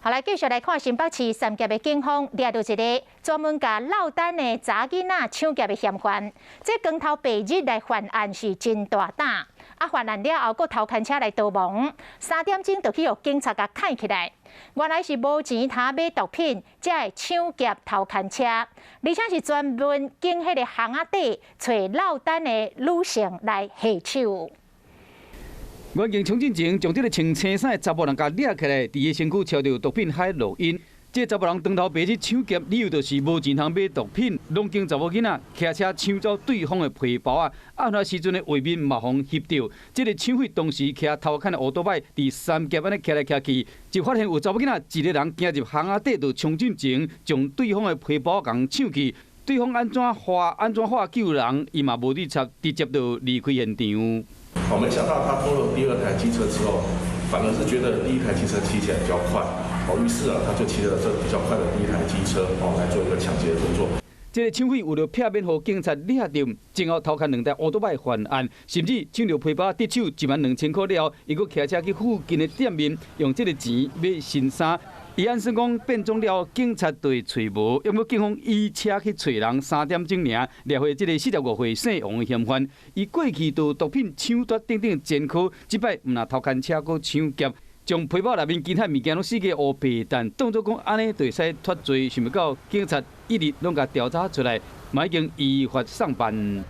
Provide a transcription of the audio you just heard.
好來，繼續來看新北市三峽的警方掠著一个專門共落單的查囡仔搶劫的嫌犯。這光頭白日來犯案是真大膽，啊，犯案了後，閣偷牽車來逃亡，3點鐘就去予警察共銾起來。原來是無錢通買毒品，才會搶劫偷牽車，而且是專門揀彼个巷仔底揣落單的女性來下手。遠警衝進前，將這个穿青衫的查埔人共掠起來，佇伊身軀抄著毒品海洛因。這个查埔人當頭白日搶劫，理由就是無錢通買毒品，攏經查某囡仔騎車搶走對方的皮包仔，案發時陣的畫面嘛予翕著。這个搶匪當時騎偷牽的歐多擺，佇三峽按呢騎來騎去，就發現有查某囡仔一个人行入巷仔底，就衝進前，將對方的皮包共搶去。對方按怎喊按怎喊救人，伊嘛無理睬，直接就離開現場。我沒想到他偷了第二台機車之後，反而是覺得第一台機車騎起來比較快，哦，於是啊，他就騎了這比較快的第一台機車，哦，來做一個搶劫的動作。這个搶匪為了避免予警察掠著，前後偷牽兩台歐多擺犯案，甚至搶著皮包得手1萬2千塊了後，伊閣騎車去附近的店面，用這个錢買新衫。伊按算講變裝了，警察就會揣無，猶過警方以車去揣人，3點鐘爾掠回這个45歲姓王的嫌犯。伊過去就毒品搶奪等等前科，這擺毋但偷牽車，閣搶劫，將皮包內面其他物件攏死個烏白蛋，當作講按呢就會使脫罪，想袂到警察一日攏共調查出來，嘛已經依法送辦。